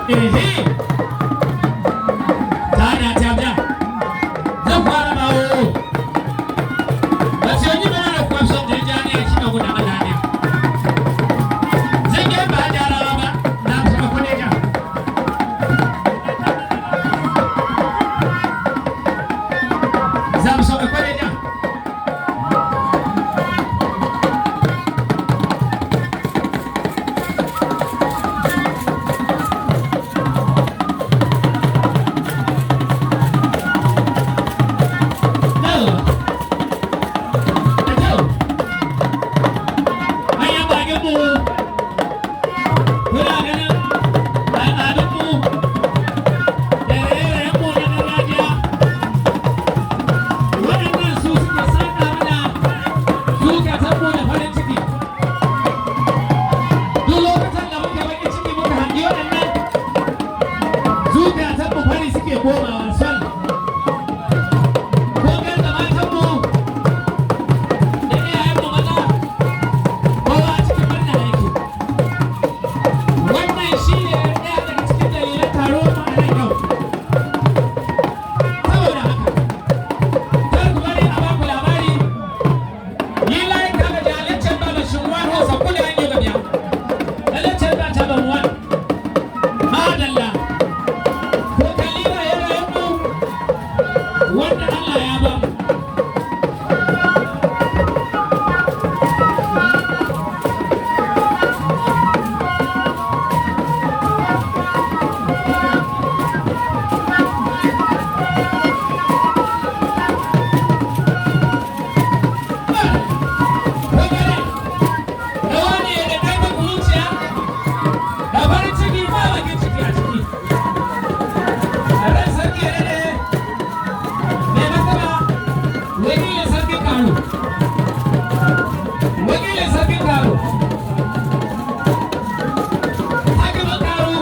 Ehe. Tana tabda. Zan fara bawo. Ba sai ni bana da kwamson da jani ya shiga guda Allah ne. Zan ga ba jarawa ba. Na shiga kudeja. Zan so ka kudeja. No. Da kyau. Manyan bakinmu, kuna ganin al'adunmu da raye-rayenmu na gargajiya. Waɗannan su suke saƙa mana zukatanmu da farin ciki. Duk lokacin da muke baƙin ciki muka hangi waɗannan, zukatanmu fari suke komawa sol. Ko da matanmu da iyayenmu maza, kowa a cikin murna yake. Wannan shi ne ɗaya daga cikin dalilan taro mu a nan yau. Saboda haka, kar ku bari a baku labari, yi layin kama da halaccen ba mashin wani hosa kula an yi gabiya. Halaccen ba ta ban wani. Madalla. Ko kalli raye-rayenmu wanda Allah ya ba mu. Kogare, rawa ne da ƙarfin zuciya, da farin ciki ba bakin ciki a ciki. Ran sarki ya daɗe, mai martaba, wakilin sarkin Kano. Wakilin sarkin Kano. Hakimin Kano.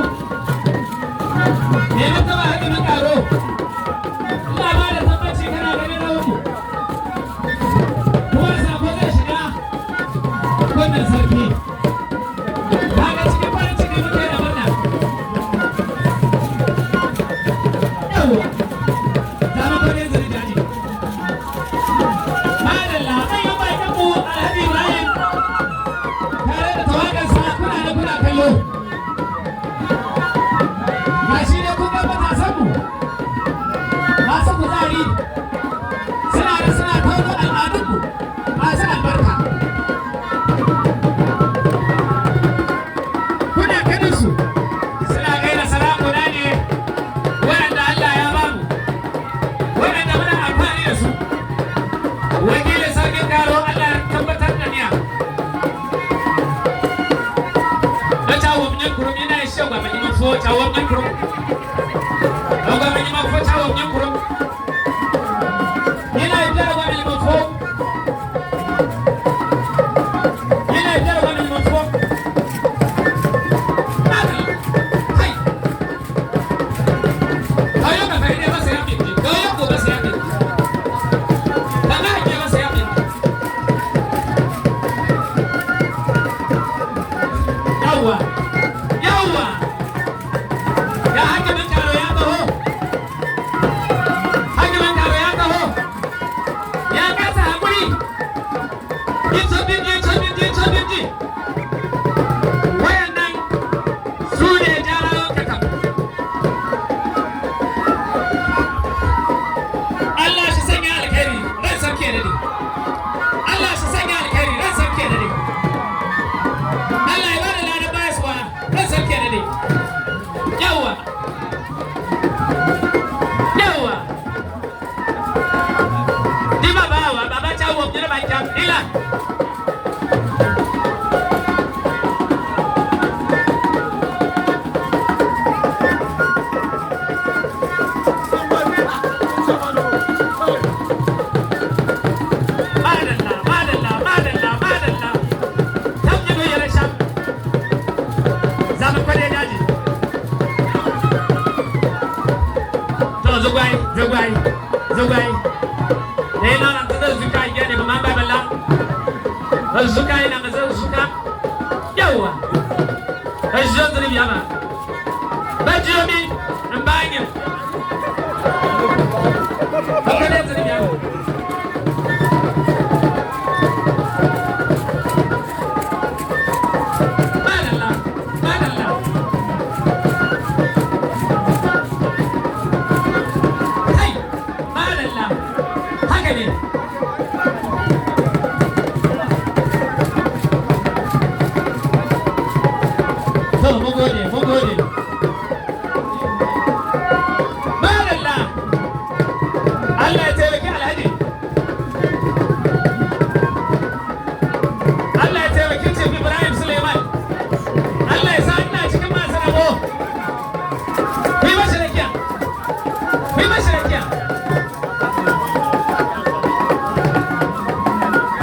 Mai martaba hakimin Kano. Ina ba da tabbaci kana ganin rawanmu. Kuma sako zai shiga wannan sarki. Kaga cikin farin ciki muke da murna. Yawwa. Dama kwadin zuri daji. Madalla, manyan bakinmu Alhaji Ibrahim tare da tawagarsa kuna da kuna kallo. Ga shi ne kun ga matasanmu masu kuzari suna da suna tauno al'adunmu masu albarka. Kuna ganin su suna gaida sarakuna ne waɗanda Allah ya bamu, waɗanda muna amfani da su. Wakilin sarkin Karo, Allah ya tabbatar da niya. Na cawo min kurum ina yi shan gwamnati mafo cawo min kurum. Na gwamnati mafo cawo min kurum. Ina yi da gwamnati mafo. Ina yi da gwamnati mafo. Hai. Kayo ka fari ne masa ya minti. Kayo ko masa ya minti. Kanga ke masa ya minti. Yawwa. Yawwa. Ya hakimin Karo ya taho. Hakimin Karo ya taho. Ya kasa hakuri. Yin sabin ji, sabin ji, sabin ji. Wayannan su ne jarawan kakam. Allah shi sanya alkhairi ran sarki ya dade. Allah shi sanya alkhairi ran sarki ya dade. Allah ya bada ladan bayaswa ran sarki ya dade. Yawwa. Yawwa. Di baba wa baba cha wo ni ba cha ila. Madalla, madalla, madalla, madalla. Tam yi ya rasha. Za mu kwade daji. To zugwai, zugwai, zugwai. Ne na nan ta zuka ya ne ba ma ba balla. Zuka ina ma zuka. Yawa. Ai zo zuri biya ma. Bajiyomi mbanya. Bakale tsiriya. Madalla, madalla. Kai, madalla. Haka ne. To, mun gode, mun gode. Madalla. Allah ya taimaki Alhaji. Allah ya taimaki Chief Ibrahim Suleiman. Allah ya sa ina cikin masu rabo. Ku yi mashi rakiya. Ku yi mashi rakiya.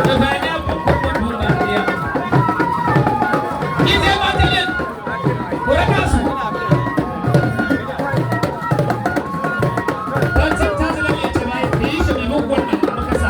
Da bayan ya fi Ni zai ba ta yin. Ku raka su. Don san ta zama mai ce bayan da yi shi mai mugun wannan da muka sa.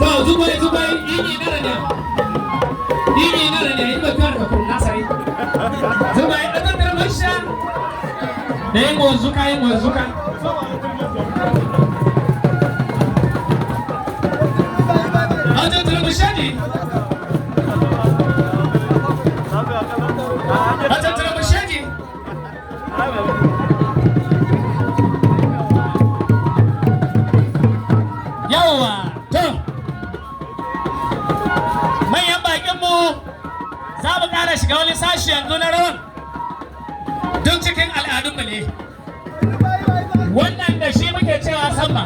To zubai zubai ini nara ne. Ini nara ne in ba kar ka kun nasari. Zubai adan da masha. Ne ngo zuka ngo zuka. Adan da masha ne. Adan da masha ne. Yawwa, to manyan bakinmu za mu ƙara shiga wani sashi yanzu na rawan duk cikin al'adunmu ne. Wannan da shi muke cewa sama.